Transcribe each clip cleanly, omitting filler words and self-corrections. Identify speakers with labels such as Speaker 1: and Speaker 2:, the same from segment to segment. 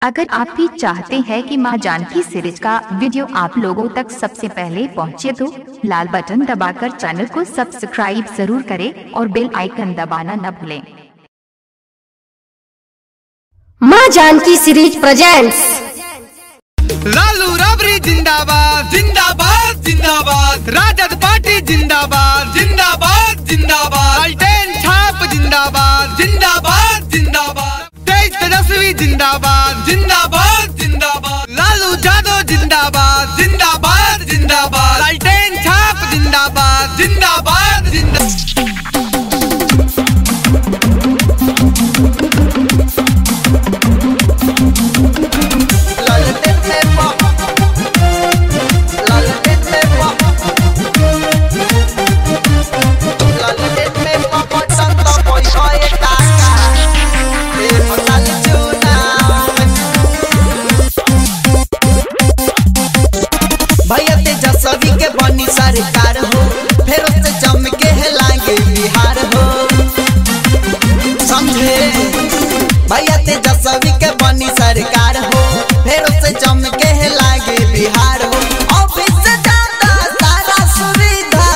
Speaker 1: अगर आप भी चाहते हैं कि मां जानकी सीरीज का वीडियो आप लोगों तक सबसे पहले पहुंचे तो लाल बटन दबाकर चैनल को सब्सक्राइब जरूर करें और बेल आइकन दबाना न भूलें।
Speaker 2: मां जानकी सीरीज प्रेजेंट्स।
Speaker 3: लालू राबड़ी जिंदाबाद जिंदाबाद जिंदाबाद, राजद पार्टी जिंदाबाद जिंदाबाद जिंदाबाद, लालटेन छाप जिंदाबाद जिंदाबाद जिंदाबाद, तेज तेजस्वी जिंदाबाद जिंदाबाद जिंदाबाद, लालू यादव जिंदाबाद जिंदाबाद जिंदाबाद, लालटेन छाप जिंदाबाद जिंदाबाद जिंदाबाद।
Speaker 4: भैया तेजस्वी के बनी सरकार हो, फिर उससे जम के लागे बिहार हो। समझे भैया तेजस्वी के बनी सरकार हो, फिर उससे जम के लागे बिहार हो। ऑफिस से ज्यादा सारा सुविधा,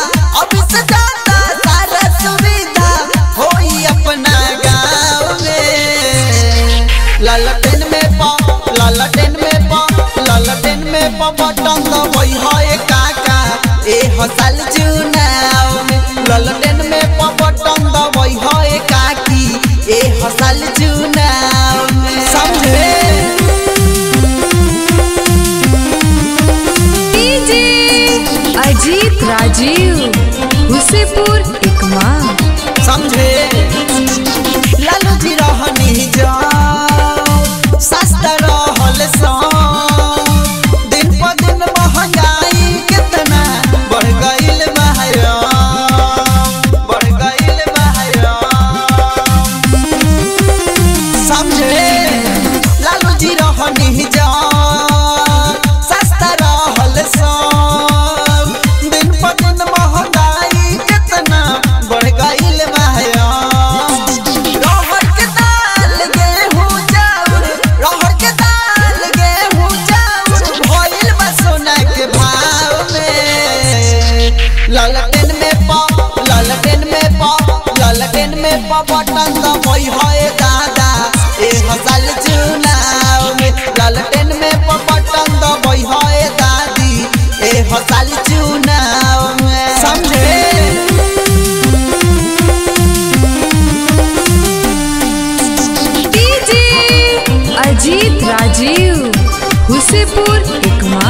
Speaker 4: ऑफिस से ज्यादा सारा सुविधा हो अपना गाँव में। लालटेन में पा, लालटेन में पा, लालटेन में पा बटन दबई है काका ए हसाल चुनाव में। लालटेन में पा बटन दबई है काकी ए हसाल चुनाव में। समझे
Speaker 5: डीजे अजीत राजीव हुसेपुर इकमा।
Speaker 4: समझे लालू जी रहनी जाओ सस्ता रहल सो, दिन प दिन महंगाई कितना बढ़ गइल महंगा, बढ़ गइल महंगा। समझे लालू जी रहनी जाओ सस्ता रहल सो, दिन प दिन महंगाई कितना बढ़ गइल महंगा। रहर के दाल गेहूं चाउर, रहर के दाल गेहूं चाउर भइल बा सोना के भाव में। लालटेन में पा, लालटेन में पा, लालटेन में पा बटन दबई है दादा ए हसाल चुनाव में। लालटेन में पा बटन दबई है दादी ए हसाल चुनाव में। समझे
Speaker 5: डीजे अजीत राजीव हुसेपुर इकमा।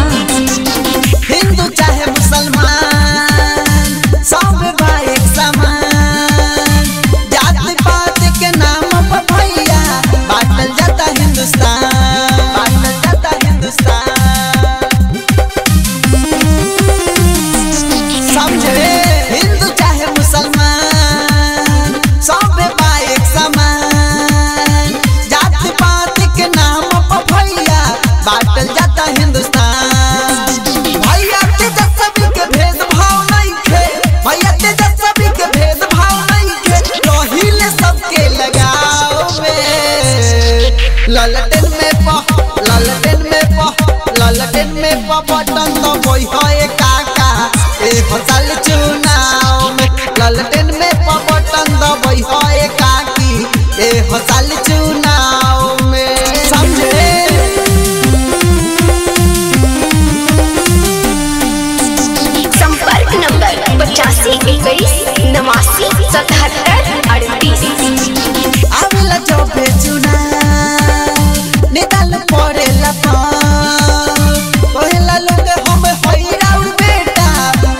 Speaker 4: हिंदू चाहे मुसलमान सब भाई एक समान, जात पात के नाम पर भैया बाटल जाता हिंदुस्तान, बाटल जाता हिंदुस्तान। समझे हिंदू चाहे मुसलमान सब भाई एक समान, जात पात के नाम पर भैया बाटल जाता हिंदुस्तान। भैया तेजस्वी के भेदभाव नइखे, भैया तेजस्वी के भेदभाव नइखे, रहिले सबके लगाव में। लालटेन में पा, लालटेन में पा, लालटेन में पा बटन दबई है काका ए हसाल चुनाव में। लालटेन में पा बटन दबई है काकी ए हसाल चुनाव में। समझे
Speaker 2: संपर्क नंबर 85 21 89 77 38।
Speaker 4: आवेला जबे चुनाव निदाल पड़ेला पाँव, कहेला लोग हम हई राउर बेटा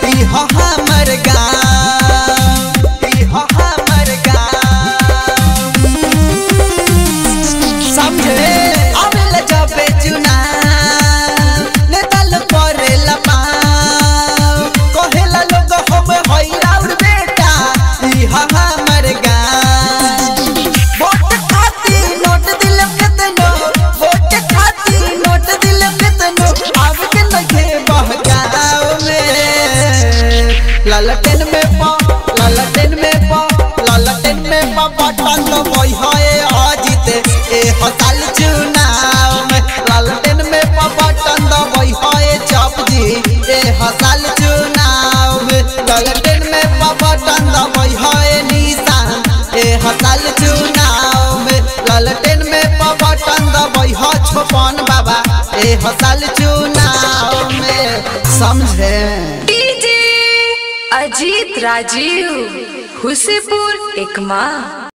Speaker 4: ई ह हमर गाँव, ई ह हमर गाँव। समझे आवेला जबे चुनाव निदाल पड़ेला पाँव, कहेला लोग हम हई राउर बेटा ई ह हमर गाँव। वोट खाती नोट दिलम केतनो, वोट खाती ललटेन में बटन दबई है निशान ए हसाल चुनाव में। ललटेन में बटन दबई है छोपन बाबा ए हसाल चुनाव में, समझे।
Speaker 5: डीजे अजीत राजीव, हुसेपुर एकमा।